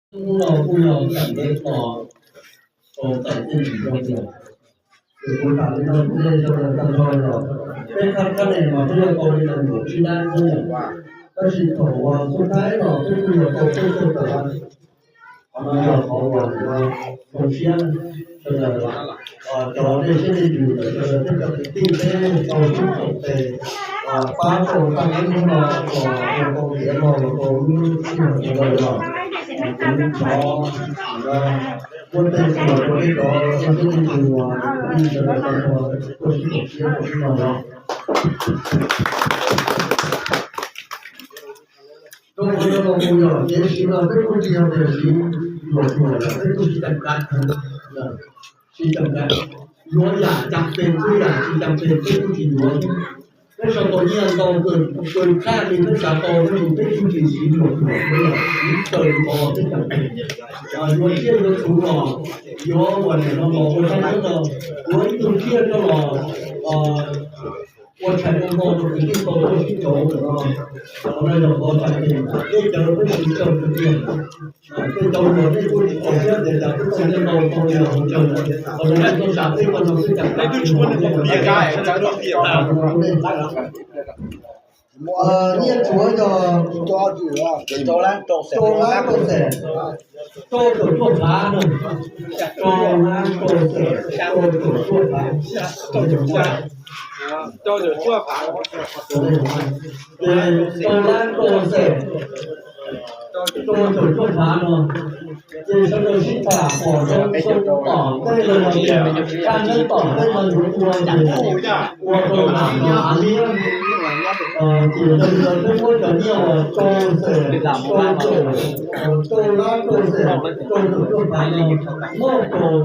Hnub no kuj yog txais ntev tos tau txais txij ntsim rau tias, ces kuv tham li no kuv nej sawv daws tag nrho los peb khab khab ne mas peb yog tau li nees nkaum tsib lab xwb yom, tab sis thaum uas xub thawj los peb kuj yog tau peb caug tawm lab. Qhov no yog qhov uas zoo siab sawv daws, cov nej siab nej ntsws ntawm sawv daws peb cov kwv tij peb tau sib koom tes pab tau tag nub no los ua tau tiav no los tau lub sij hawm sawv daws los kuv thov muab tej txhua rau peb cov nej siab nej ntsws uas sawv daws tau tuaj sib koom siab rau hnub no los. Rau qhov no los mus yog kev siv no peb kuj tsis yog tias siv luam luam, peb kuj siv cam kav, siv cam kav, yuav yam cam pes xwb, yam tsis cam pes peb kuj tsis yuav. Peb sau tau nyiaj ntau kawg, kawg tshaj li peb xav tau, tab sis peb kuj tsis siv luam luam, peb yog siv raws li qhov peb cam pes. Yuav tsiaj yuav txhuv los yuav ua niam no los ua tshaj teb no, yuav ib tug tsiaj coj los ua tshais ua hmo rau kwv tij tau tuaj sib cov ntawm no. Qhov no yog qhov cam pes, tej cawv peb siv raws tus tiag. Tej cov luag tej kuj tsis txaus siab tias cas peb tau nyiaj ntau tau li los hauv caw, qhov no nej tau zam tej qhov no peb cam pes. Nyiaj tsuav yog rau lab rau xees, rau caum cuaj phav no, rau lab rau xees, rau caum cuaj phav, rau caum cuaj phav. Ces rau lab rau xees, rau caum cuaj phav no, ces sawv daws sib tham pom zoo xyoo tom ntej los yog tias kaj ntawd tom ntej no yuav ua ces ua rau lam no av liab. Ces yog li ntawd peb muab cov nyiaj uas rau xees, rau caum, rau lab rau xees, rau caum cuaj phav no muab rau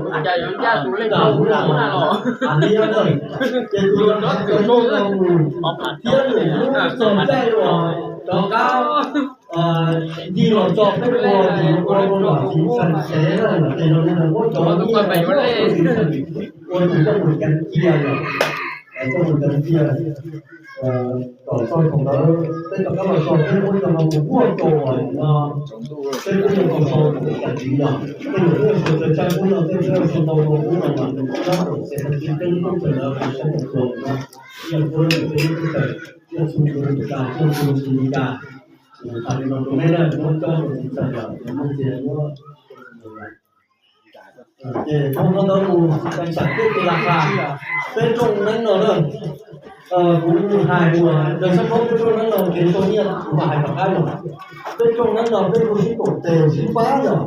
lam no av liab na. Ces tus uas hais cov nyiaj no mus thiab lwm lub txog caij uas rov qab ncig los tso peb ua ces yuav ua rau lam txiv txheem tsev na, ces yog li ntawd muab cov nyiaj ua tus coj mus ceev cia yom, coj mus ceev cia. Tom txog thaum ntawd peb rov qab los tso peb muab cov no mus kuaj rau no, peb kuj yuav tau sau tus cam txiv yom. Tej zaum peb yuav sau tsawg tsawg kub no, tej peb yuav sau ntau ntau kub no mas nws rab ram xes no ces peb lub teb chaws ntawd kuj sab tau tuag no, ib yam kuj lawm peb lub teb chaws ib yam txhua tus li cas, ib yam txhua tus li cas. Kuv tham li no rau nej na, muab coj mus txiv txheem yom, muab txiv muab Ces dhau qhov ntawd mus, xam thiab tus lam has, peb rooj neeb no na, kuv hais mus, yog xab phob peb rooj neeb no kev sau nyiaj kuv mam hais tom qab yom. Peb rooj neeb no peb kuj sib koom tes sib pab yom.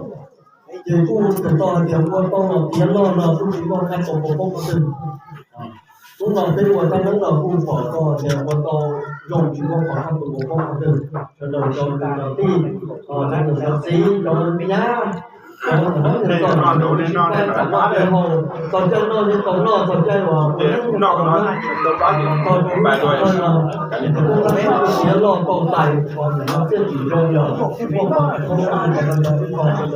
Ces kuj tus tau hais tias ua tau los tiav log no kuj tsis muaj qab tau pov pob qhov twg. Hnub no peb ua tag neeb no kuj pom tau hais tias ua tau zoo tsis muaj qhov qab tau pov pob qhov twg. Sawv daws cov kwv cov tij, cov niam cov txiv, cov nyab, cov txom nyem, txom nyem, txom nyem, txom caij noj li tau noj, txom caij uas ua neeb tau noj, txom nyem txom nyem, ces kuj siav loj tau tais, txom nyem no txiaj tsim zoo yog muaj qhov txhua qhov txhua qhov txhua qhov txhua qhov.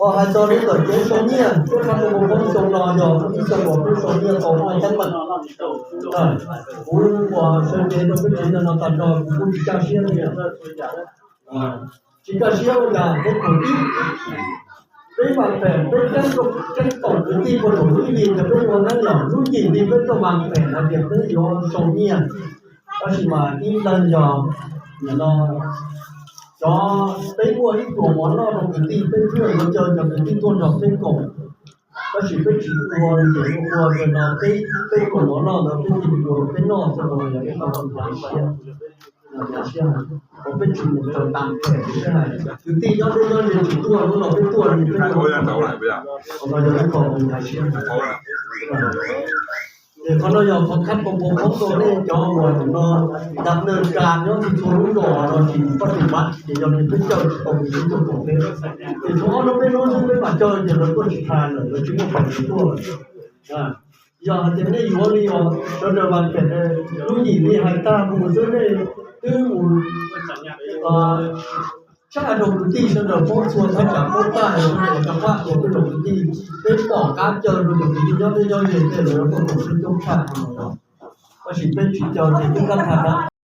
Hais txog li ntawm kev sau nyiaj, peb qab tus mus poob xyoo no yog ib xyoo uas peb sau nyiaj tau muaj teeb meem. Kuv ua sawv cev rau peb tsev neeg no tag nrho kuv kuj tsis kaj siab li. Tsis kaj siab ua cas peb thaum ib, peb vas phem, peb ceeb toom kwv tij puag thaum lub ib hlis ntawd peb ua neeb los lub yim hli peb tuaj vas phem hais tias peb yuav sau nyiaj. Tab sis mas ib leeg yog nim no cov peb muaj ib pluas mov noj rau kwv tij, peb thiaj yuav caw cov kwv tij tuaj nrog peb koom. Tab sis peb tsis ua li ces ua ua no peb, peb pluas mov noj ntawd peb cia li ua rau peb noj xwb, yog peb tau hnyav siab, hnyav siab. Uas peb tsis mus raws tam phem thiab hais kwv tij nyob deb nyob ze tsis tuaj, hnub no peb tuaj li peb tuaj, qhov no yog ib qho hnyav siab. Ces qhov no yog qhov khab poob poob rau nej cov uas nim no dab neeg kas nyob txhua txhua lub zos no tsis pab tsis pab, ces yog li peb caw tsis tau tus tub tuaj koom peb. Ces tshuav ob hnub peb hnub xwb peb mam caw ces lawv tuaj tsis tshua lawm, lawv tsis muaj peev xwm tuaj. Yog hais tias nej yuav li os, sawv daws vas phem, lub yim hli hais tag mus xwb nej twb mus Tshaj hais rau kwv tij sawv daws paub txhua txhua tsav paub tag, sawv daws rov qab ua peb cov kwv tij, peb pom qab caw rau cov kwv tij nyob deb nyob ze tej lawv tuaj koom peb coob tshaj no los, tab sis peb tsis caw ces twb kab tha kab